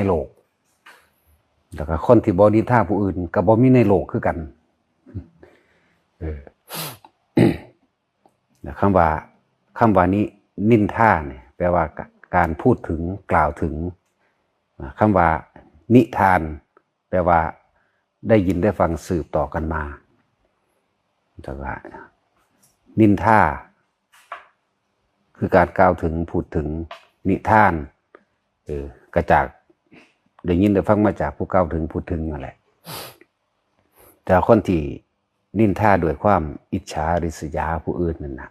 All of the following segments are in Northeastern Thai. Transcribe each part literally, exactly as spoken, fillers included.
โลก แล้วก็คนที่บ่นินทาผู้อื่นก็บ่มีในโลกคือกัน เออ นะ คำว่า คำว่านิ นินทาเนี่ย แปลว่าการพูดถึง กล่าวถึง นะ คำว่านิทาน แปลว่าได้ยินได้ฟังสืบต่อกันมา แต่ว่านินทา คือการกล่าวถึง พูดถึง นิทาน เออ ก็จากได้ยินได้ฟังมาจากผู้กล่าวถึง พูดถึงนั่นแหละ แต่คนที่นินทาด้วยความอิจฉาริษยาผู้อื่นนั่นนะ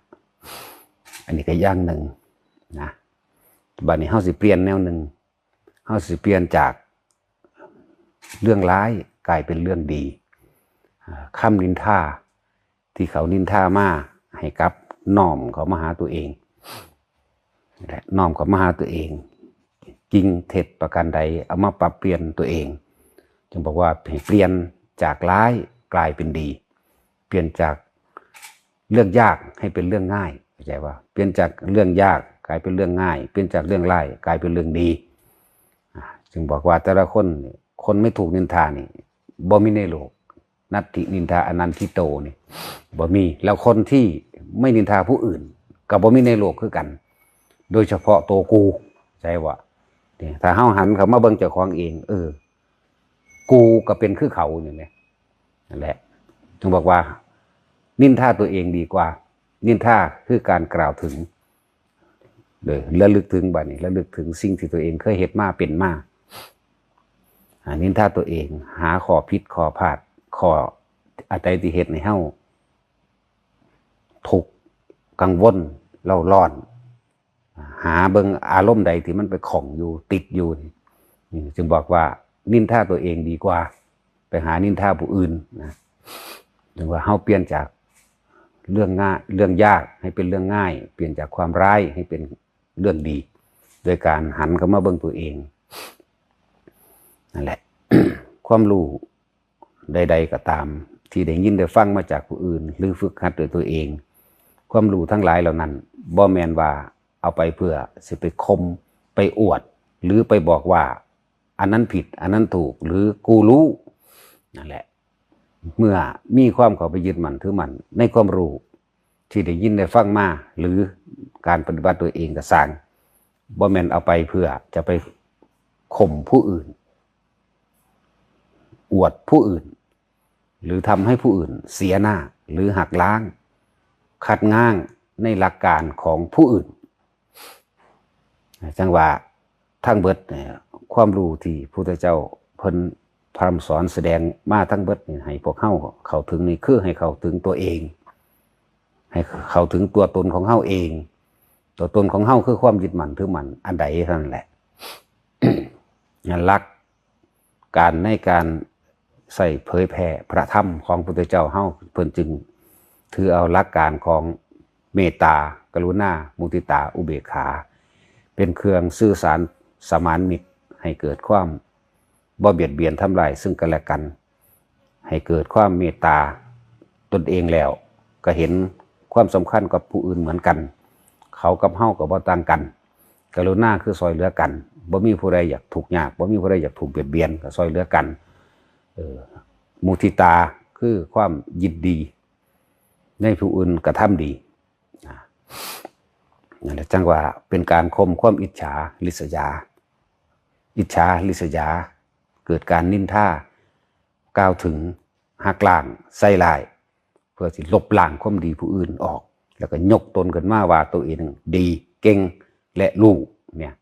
อันนี้ก็อย่างหนึ่งนะ บัดนี้เฮาสิเปลี่ยนแนวหนึ่ง เฮาสิเปลี่ยนจากเรื่องร้ายกลายเป็นเรื่องดี อ่า คำนินทาที่เขานินทามา ให้กลับน้อมเข้ามาหาตัวเอง และน้อมเข้ามาหาตัวเอง จริงเท็จประการใด เอามาปรับเปลี่ยนตัวเอง จึงบอกว่าให้เปลี่ยนจากร้ายกลายเป็นดี เปลี่ยนจากเรื่องยากให้เป็นเรื่องง่าย เข้าใจว่า เปลี่ยนจากเรื่องยากกลายเป็นเรื่องง่าย เปลี่ยนจากเรื่องร้ายกลายเป็นเรื่องดี อ่า จึงบอกว่าแต่ละคนนี่ คนไม่ถูกนินทานี่ บ่มีในโลก นัตถินินทาอนันทิโตนี่ บ่มี แล้วคนที่ไม่นินทาผู้อื่น ก็บ่มีในโลกคือกัน โดยเฉพาะตัวกู ใช่ว่า นี่ ถ้าเฮาหันเข้ามาเบิ่งเจ้าของเอง เออ กูก็เป็นคือเขานี่แหละ นั่นแหละ จึงบอกว่า นินทาตัวเองดีกว่า นินทาคือการกล่าวถึง เด้อ ระลึกถึงบัดนี้ ระลึกถึงสิ่งที่ตัวเองเคยเฮ็ดมาเป็นมา อ่า นินทาตัวเอง หาข้อผิดข้อพลาด ข้ออันใดที่เฮ็ดให้เฮาทุกข์ กังวล เร่าร้อน หาเบิ่งอารมณ์ใดที่มันไปข้องอยู่ ติดอยู่นี่ นี่จึงบอกว่านินทาตัวเองดีกว่า ไปหานินทาผู้อื่นนะ จึงว่าเฮาเปลี่ยนจากเรื่องง่าย เรื่องยากให้เป็นเรื่องง่าย เปลี่ยนจากความร้ายให้เป็นเรื่องดี โดยการหันเข้ามาเบิ่งตัวเอง นั่นแหละ ความรู้ใดๆก็ตาม ที่ได้ยินได้ฟังมาจากผู้อื่น หรือฝึกหัดด้วยตัวเอง ความรู้ทั้งหลายเหล่านั้น บ่แม่นว่าเอาไปเพื่อสิไปข่ม ไปอวด หรือไปบอกว่า อันนั้นผิด อันนั้นถูก หรือกูรู้ นั่นแหละ เมื่อมีความเข้าไปยึดมั่นถือมั่นในความรู้ที่ได้ยินได้ฟังมา หรือการปฏิบัติตัวเองก็ซ่าง บ่แม่นเอาไปเพื่อจะไปข่มผู้อื่น อวดผู้อื่น หรือทำให้ผู้อื่นเสียหน้า หรือหักล้าง คัดง้างในหลักการของผู้อื่น จังว่าทั้งเบิดเนี่ย ความรู้ที่พุทธเจ้าเพิ่นพร่ำสอนแสดงมาทั้งเบิดนี่ ให้พวกเฮาเข้าถึงนี่ คือให้เข้าถึงตัวเอง ให้เข้าถึงตัวตนของเฮาเอง ตัวตนของเฮาคือความยึดมั่นถือมั่นอันใดเท่านั้นแหละ หลักการในการใส่เผยแผ่พระธรรมของพุทธเจ้าเฮา เพิ่นจึงถือเอาหลักการของเมตตา กรุณา มุทิตา อุเบกขา เป็นเครื่องสื่อสารสมานมิตร ให้เกิดความบ่เบียดเบียนทำลายซึ่งกันและกัน ให้เกิดความเมตตาตนเองแล้ว ก็เห็นความสำคัญกับผู้อื่นเหมือนกัน เขากับเฮาก็บ่ต่างกัน กรุณาคือซอยเหลือกัน บ่มีผู้ใดอยากทุกข์ยาก บ่มีผู้ใดอยากถูกเบียดเบียน ก็ซอยเหลือกัน เออ มุทิตาคือความยินดีในผู้อื่นกระทำดี อ่า นั่นแหละจังว่าเป็นการข่มความอิจฉาริษยา อิจฉาริษยา เกิดการนินทา กล่าวถึง หักล้าง ใส่ร้าย เพื่อสิลบล้างความดีผู้อื่นออก แล้วก็ยกตนขึ้นมาว่าตัวเองดี เก่ง และรู้เนี่ย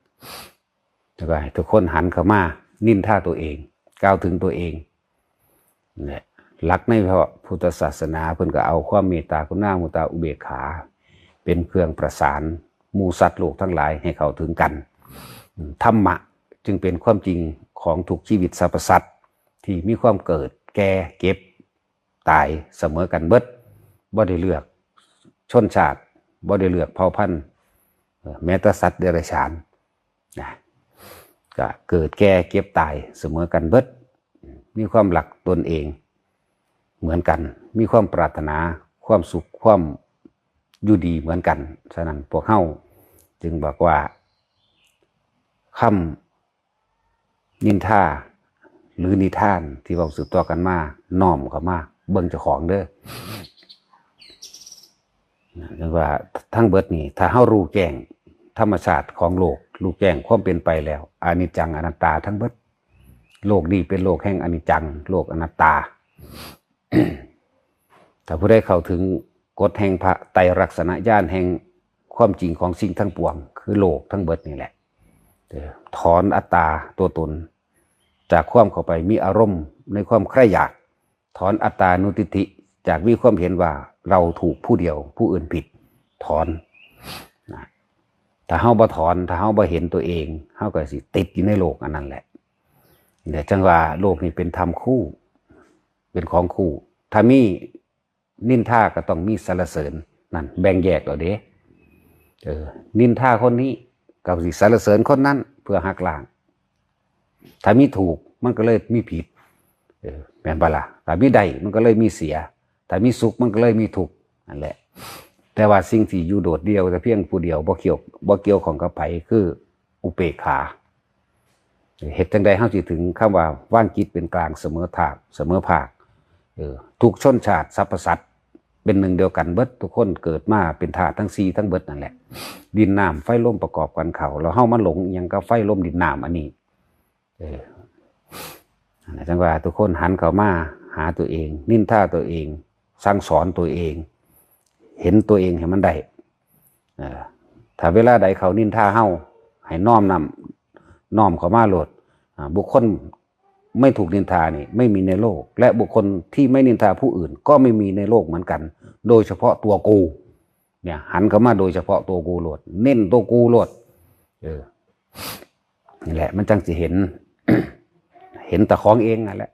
แล้วก็ให้ทุกคนหันเข้ามานินทาตัวเอง กล่าวถึงตัวเอง และหลักในพระพุทธศาสนาเพิ่นก็เอาความเมตตากรุณามุทิตาอุเบกขา เป็นเครื่องประสานหมู่สัตว์โลกทั้งหลายให้เข้าถึงกัน ธรรมะจึงเป็นความจริงของทุกชีวิตสรรพสัตว์ที่มีความเกิด แก่ เจ็บ ตายเสมอกันเบิด บ่ได้เลือกชนชาติ บ่ได้เลือกเผ่าพันธุ์ เอ่อ แม้แต่สัตว์เดรัจฉานนะ ก็เกิด แก่ เจ็บ ตายเสมอกันเบิด มีความรักตนเองเหมือนกัน มีความปรารถนาความสุข ความอยู่ดีเหมือนกัน ฉะนั้นพวกเฮาจึงบอกว่า คำ นินทา หรือนิทานที่เว้าสืบต่อกันมา น้อมเข้ามาเบิ่งเจ้าของเด้อ เรียกว่าทั้งเบิดนี่ ถ้าเฮารู้แจ้งธรรมชาติของโลก รู้แจ้งความเป็นไปแล้ว อนิจจังอนัตตาทั้งเบิด โลกนี้เป็นโลกแห่งอนิจจัง โลกอนัตตา ถ้าผู้ใดเข้าถึงกฎแห่งพระไตรลักษณญาณ แห่งความจริงของสิ่งทั้งปวง คือโลกทั้งเบิดนี่แหละ เออ ถอนอัตตาตัวตน จากความเข้าไปมีอารมณ์ในความใคร่อยาก ถอนอัตตานุทิฏฐิ จากมีความเห็นว่าเราถูกผู้เดียว ผู้อื่นผิด ถอนนะ ถ้าเฮาบ่ถอน ถ้าเฮาบ่เห็นตัวเอง เฮาก็สิติดอยู่ในโลกอันนั้นแหละ เดี๋ยวจังว่าโลกนี้เป็นธรรมคู่ เป็นของคู่ ถ้ามีนินทาก็ต้องมีสรรเสริญ นั่นแบ่งแยกแล้วเด้ เออ นินทาคนนี้ก็สิสรรเสริญคนนั้น เพื่อหักล้าง ถ้ามีถูกมันก็เลยมีผิด เออ แม่นบ่ล่ะ ถ้ามีได้มันก็เลยมีเสีย ถ้ามีสุขมันก็เลยมีทุกข์ นั่นแหละ แต่ว่าสิ่งที่อยู่โดดเดี่ยวแต่เพียงผู้เดียว บ่เกี่ยว บ่เกี่ยวข้องกับไผ คืออุเปกขา เฮ็ดจั่งใดเฮาสิถึงคำว่าวางจิตเป็นกลางเสมอภาค เสมอภาค เออ ทุกชนชาติสรรพสัตว์เป็นหนึ่งเดียวกันเบิด ทุกคนเกิดมาเป็นธาตุทั้งสี่ทั้งเบิดนั่นแหละ ดินน้ำไฟลมประกอบกันเข้า แล้วเฮามาหลงอิหยังกับไฟลมดินน้ำอันนี้ เออ นั่นแหละจั่งว่าทุกคนหันเข้ามาหาตัวเอง นินทาตัวเอง สั่งสอนตัวเอง เห็นตัวเองให้มันได้ เออ ถ้าเวลาใดเขานินทาเฮา ให้น้อมนำ น้อมเข้ามาโลด อ่า บุคคลไม่ถูกนินทานี่ไม่มีในโลก และบุคคลที่ไม่นินทาผู้อื่นก็ไม่มีในโลกเหมือนกัน โดยเฉพาะตัวกู เนี่ย หันเข้ามาโดยเฉพาะตัวกูโลด เน้นตัวกูโลด เออ นี่แหละ มันจั่งสิเห็น เห็นแต่ของเองนั่นแหละ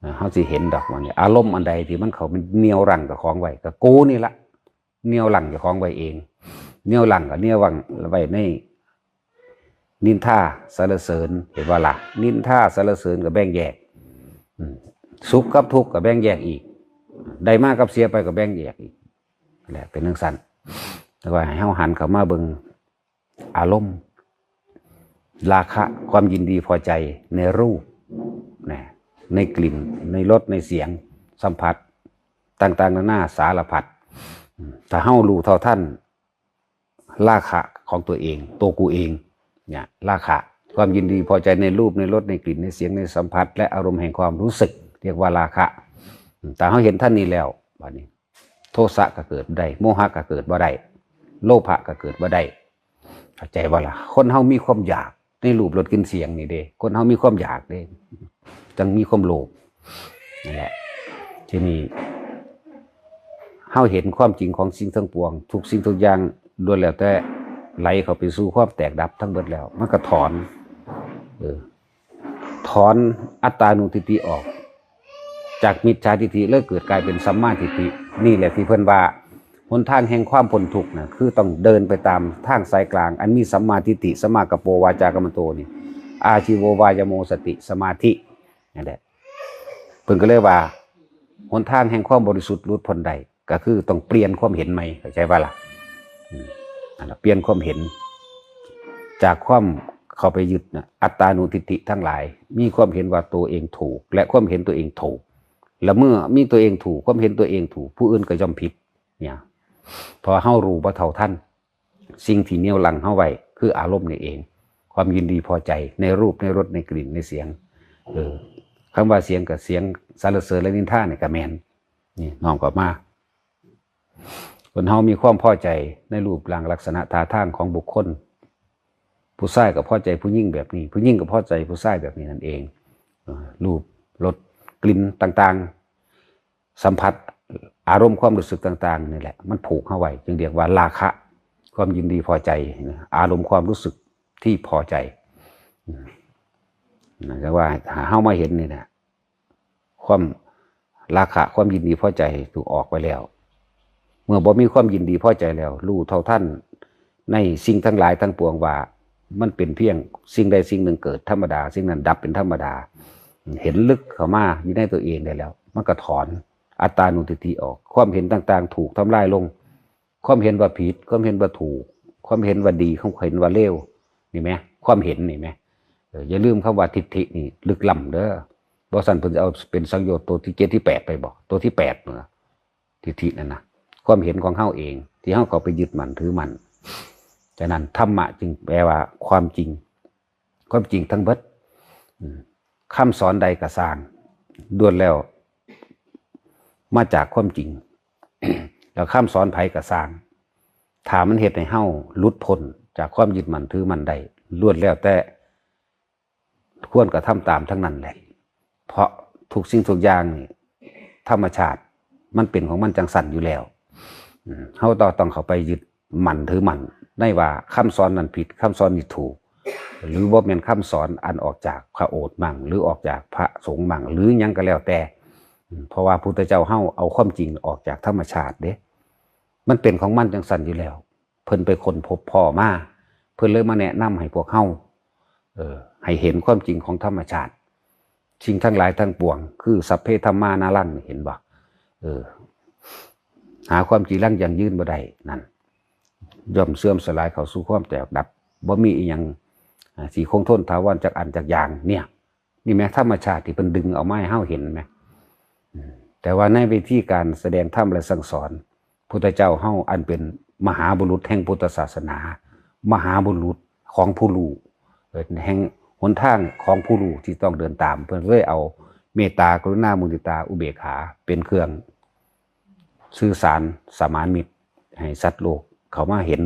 เออ เฮาสิเห็นดอกว่าเนี่ย อารมณ์อันใดที่มันเข้ามันเหนี่ยวรั้งกับของไว้ ก็กูนี่ละ เหนี่ยวรั้งกับของไว้เอง เหนี่ยวรั้งกับเหนี่ยวรั้งไว้ในนินทาสรรเสริญ เห็นบ่ล่ะ นินทาสรรเสริญก็แบ่งแยก อืม สุขกับทุกข์ก็แบ่งแยกอีก ได้มากับเสียไปก็แบ่งแยกอีก แหละ เป็นจั่งซั่น แต่ว่าให้เฮาหันเข้ามาเบิ่งอารมณ์ ราคะ ความยินดีพอใจในรูป นะ ในกลิ่น ในรส ในเสียง สัมผัส ต่างๆ นานาสารพัด อืม ถ้าเฮารู้เท่าทัน ราคะของตัวเอง ตัวกูเอง เนี่ย ราคะ ความยินดีพอใจในรูป ในรส ในกลิ่น ในเสียง ในสัมผัส และอารมณ์แห่งความรู้สึก เรียกว่าราคะ อืม ถ้าเฮาเห็นทันนี้แล้ว บัดนี้ โทสะก็เกิดบ่ได้ โมหะก็เกิดบ่ได้ โลภะก็เกิดบ่ได้ เข้าใจบ่ล่ะ คนเฮามีความอยากในรูป รส กลิ่น เสียงนี่เด้ คนเฮามีความอยากเด้ จั่งมีความโลภ นั่นแหละ ทีนี้ เฮาเห็นความจริงของสิ่งทั้งปวง ทุกสิ่งทุกอย่างล้วนแล้วแต่ไหลเข้าไปสู่ความแตกดับทั้งเบิดแล้ว มันก็ถอน เออ ถอนอัตตานุทิฏฐิออก จากมิจฉาทิฏฐิแล้วเกิดกลายเป็นสัมมาทิฏฐิ นี่แหละที่เพิ่นว่า หนทางแห่งความพ้นทุกข์นะ คือต้องเดินไปตามทางสายกลาง อันมีสัมมาทิฏฐิ สัมมากัปโป วาจากัมมันโตนี่ อาชีโว วายโม สติ สมาธิ นั่นแหละ เพิ่นก็เลยว่า หนทางแห่งความบริสุทธิ์หลุดพ้นได้ ก็คือต้องเปลี่ยนความเห็นใหม่ เข้าใจบ่ล่ะ อืม นั่นล่ะ เปลี่ยนความเห็น จากความเข้าไปยึดนะ อัตตานุทิฏฐิทั้งหลาย มีความเห็นว่าตัวเองถูก และความเห็นตัวเองถูก และเมื่อมีตัวเองถูก ความเห็นตัวเองถูก ผู้อื่นก็ย่อมผิด เนี่ย เพราะเฮารู้บ่เท่าทัน สิ่งที่เหนี่ยวรั้งเฮาไว้ คืออารมณ์นี่เอง ความยินดีพอใจในรูป ในรส ในกลิ่น ในเสียง เออ คำว่าเสียงก็เสียงสรรเสริญและนินทานี่ก็แม่น นี่ น้อมเข้ามา คนเฮามีความพอใจในรูปร่างลักษณะท่าทางของบุคคล ผู้ชายก็พอใจผู้หญิงแบบนี้ ผู้หญิงก็พอใจผู้ชายแบบนี้นั่นเอง เออ รูป รส กลิ่นต่างๆ สัมผัส อารมณ์ความรู้สึกต่างๆ นี่แหละ มันผูกเฮาไว้ จึงเรียกว่าราคะ ความยินดีพอใจนะ อารมณ์ความรู้สึกที่พอใจ อืม นะ แต่ว่าถ้าเฮามาเห็นนี่นะ ความราคะ ความยินดีพอใจถูกออกไปแล้ว เมื่อบ่มีความยินดีพอใจแล้ว รู้เท่าทันในสิ่งทั้งหลายทั้งปวงว่า มันเป็นเพียงสิ่งใดสิ่งหนึ่งเกิดธรรมดา สิ่งนั้นดับเป็นธรรมดา เห็นลึกเข้ามาอยู่ในตัวเองได้แล้ว มันก็ถอนอัตตานุทิฏฐิออก ความเห็นต่างๆ ถูกทำลายลง ความเห็นว่าผิด ความเห็นว่าถูก ความเห็นว่าดี ความเห็นว่าเลว นี่แหม ความเห็นนี่แหม อย่าลืมคำว่าทิฏฐินี่ลึกล้ำเด้อ บ่ซั้นเพิ่นสิเอาเป็นสังโยชน์ตัวที่เจ็ดที่แปดไปบ่ ตัวที่แปดนั่นน่ะ ทิฏฐินั่นนะ ความเห็นของเฮาเอง ที่เฮาเข้าไปยึดมั่นถือมั่น ฉะนั้นธรรมะจึงแปลว่าความจริง ความจริงทั้งเบิด อืม คำสอนใดก็ซ่าง ล้วนแล้ว มาจากความจริง แล้วคำสอนไผก็ซ่าง ถ้ามันเฮ็ดให้เฮาหลุดพ้นจากความยึดมั่นถือมั่นได้ ล้วนแล้วแต่ ควรกระทำตามทั้งนั้นแหละ เพราะทุกสิ่งทุกอย่างนี่ ธรรมชาติมันเป็นของมันจังซั่นอยู่แล้ว อืม เฮาต้อง ต้องเข้าไปยึดมั่นถือมั่น ในว่าคำสอนนั้นผิด คำสอนนี้ถูก หรือบ่แม่นคำสอนอันออกจากพระโอษฐ์มั่ง หรือออกจากพระสงฆ์มั่ง หรือหยังก็แล้วแต่ อืม เพราะว่าพุทธเจ้าเฮาเอาความจริงออกจากธรรมชาติเด้ มันเป็นของมันจังซั่นอยู่แล้ว เพิ่นไปค้นพบพ้อมา เพิ่นเลยมาแนะนำให้พวกเฮา เออ ให้เห็นความจริงของธรรมชาติ สิ่งทั้งหลายทั้งปวง คือสัพเพธัมมานารัง เห็นบ่ เออ หาความจีรังยั่งยืนบ่ได้ นั่น ย่อมเสื่อมสลายเข้าสู่ความแตกดับ บ่มีอีหยัง อ่า สิคงทนถาวรจักอันจักอย่าง เนี่ย นี่แหมธรรมชาติที่เพิ่นดึงเอามาให้เฮาเห็นแหม อืม แต่ว่าในวิธีการแสดงธรรมและสั่งสอน พุทธเจ้าเฮาอันเป็นมหาบุรุษแห่งพุทธศาสนา มหาบุรุษของผู้รู้ เอ่อ แห่งหนทางของผู้รู้ที่ต้องเดินตาม เพิ่นเลยเอาเมตตา กรุณา มุทิตา อุเบกขา เป็นเครื่องสื่อสารสมานมิตร ให้สัตว์โลกเข้ามาเห็น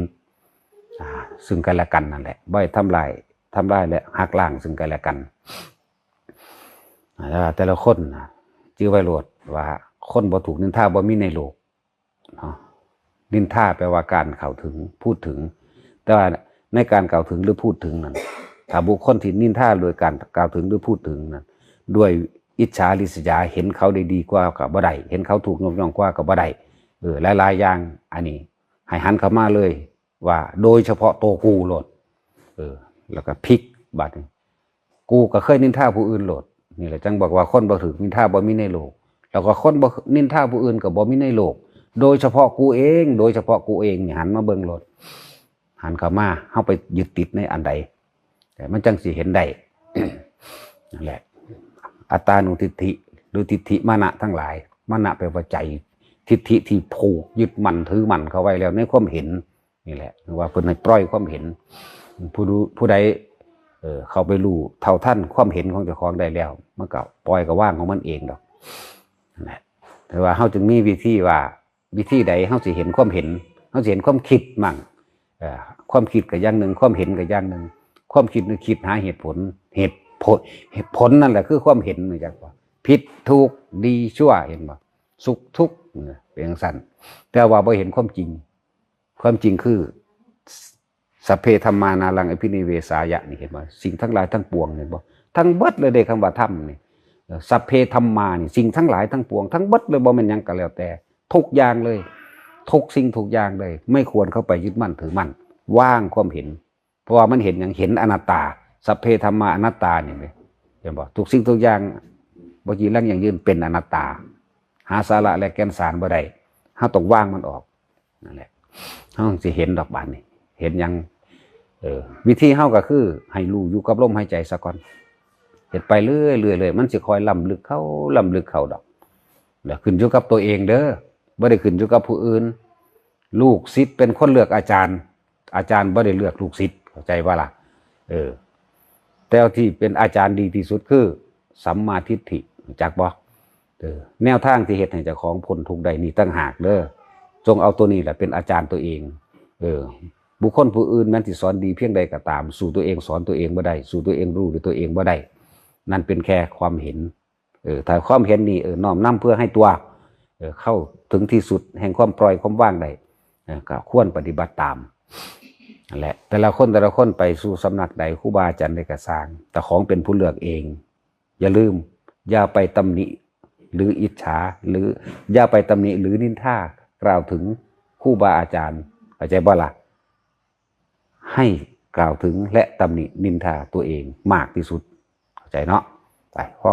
อ่า ซึ่งกันและกันนั่นแหละ บ่ให้ทำลาย ทำลายและหักล้างซึ่งกันและกัน อ่า แต่ละคนน่ะ จื่อไว้โลดว่าคนบ่ถูกนินทาบ่มีในโลก เนาะ นินทาแปลว่าการกล่าวถึง พูดถึง แต่ว่าในการกล่าวถึงหรือพูดถึงนั้น ถ้าบุคคลที่นินทาโดยการกล่าวถึงหรือพูดถึงนั้น ด้วยอิจฉาริษยา เห็นเขาได้ดีกว่าก็บ่ได้ เห็นเขาถูกยกย่องกว่าก็บ่ได้ เออ หลายๆอย่าง อันนี้ให้หันเข้ามาเลย ว่าโดยเฉพาะตัวกูโลด เออ แล้วก็พลิกบัดนี้ กูก็เคยนินทาผู้อื่นโลด นี่แหละจั่งบอกว่าคนบ่ถูกนินทาบ่มีในโลก แล้วก็คนบ่นินทาผู้อื่นก็บ่มีในโลก โดยเฉพาะกูเอง โดยเฉพาะกูเองนี่หันมาเบิ่งโลด หันเข้ามา เฮาไปยึดติดในอันใด แต่มันจั่งสิเห็นได้ นั่นแหละ อัตตานุทิฏฐิ หรือทิฏฐิมานะทั้งหลาย มานะแปลว่าใจ ทิฏฐิที่ผูกยึดมั่นถือมั่นเข้าไว้แล้วในความเห็น นี่แหละ ว่าเพิ่นให้ปล่อยความเห็น ผู้รู้ ผู้ใด เอ่อ เข้าไปรู้เท่าทันความเห็นของเจ้าของได้แล้ว มันก็ปล่อยก็วางของมันเองดอก นั่นแหละ แต่ว่าเฮาจึงมีวิธีว่า วิธีใดเฮาสิเห็นความเห็น เฮาสิเห็นความคิดมั่ง เอ่อ ความคิดก็อย่างหนึ่ง ความเห็นก็อย่างหนึ่ง ความคิดนี่คิดหาเหตุผล เหตุผล เหตุผลนั่นแหละคือความเห็น รู้จักบ่ ผิดถูก ดีชั่ว เห็นบ่ สุขทุกข์ เนี่ย เป็นจั่งซั่น แต่ว่าบ่เห็นความจริง ความจริงคือ สัพเพธัมมานารังอภินิเวสายะ นี่เห็นบ่ สิ่งทั้งหลายทั้งปวง เห็นบ่ ทั้งเบิดเลยเด้ คำว่าธรรมนี่ เอ่อ สัพเพธัมมานี่ สิ่งทั้งหลายทั้งปวง ทั้งเบิดเลย บ่แม่นหยังก็แล้วแต่ ทุกอย่างเลย ทุกสิ่งทุกอย่างเลย ไม่ควรเข้าไปยึดมั่นถือมั่น วางความเห็น เพราะว่ามันเห็นหยัง เห็นอนัตตา สัพเพธัมมาอนัตตา นี่เด้ เห็นบ่ ทุกสิ่งทุกอย่าง บ่จีรังยั่งยืน เป็นอนัตตา หาสาระและแก่นสารบ่ได้ เฮาต้องวางมันออก นั่นแหละ เฮาสิเห็นดอกบาดนี้ เห็นหยัง เออ วิธีเฮาก็คือให้รู้อยู่กับลมหายใจซะก่อน เฮ็ดไปเรื่อยๆ เรื่อยๆ มันสิค่อยล้ำลึกเข้า ล้ำลึกเข้าดอก แล้วขึ้นอยู่กับตัวเองเด้อ บ่ได้ขึ้นอยู่กับผู้อื่น ลูกศิษย์เป็นคนเลือกอาจารย์ อาจารย์บ่ได้เลือกลูกศิษย์ เข้าใจบ่ล่ะ เออ แต่ที่เป็นอาจารย์ดีที่สุดคือสัมมาทิฏฐิ รู้จักบ่ เออ แนวทางที่เฮ็ดให้เจ้าของพ้นทุกข์ได้นี่ต่างหากเด้อ จงเอาตัวนี้แหละเป็นอาจารย์ตัวเอง เออ บุคคลผู้อื่นแม้นสิสอนดีเพียงใดก็ตาม สู้ตัวเองสอนตัวเองบ่ได้ สู้ตัวเองรู้ด้วยตัวเองบ่ได้ นั่นเป็นแค่ความเห็น เออ ถ้าความเห็นนี่ เออ น้อมนำเพื่อให้ตัว เออ เข้าถึงที่สุดแห่งความปล่อยความวางได้ เออ ก็ควรปฏิบัติตาม นั่นแหละ แต่ละคน แต่ละคนไปสู่สำนักใด ครูบาอาจารย์ใดก็ซ่าง เจ้าของเป็นผู้เลือกเอง อย่าลืม อย่าไปตำหนิ หรืออิจฉา หรืออย่าไปตำหนิ หรือนินทากล่าวถึงครูบาอาจารย์ เข้าใจบ่ล่ะ ให้กล่าวถึงและตำหนินินทาตัวเองมากที่สุด เข้าใจเนาะ ไป พอ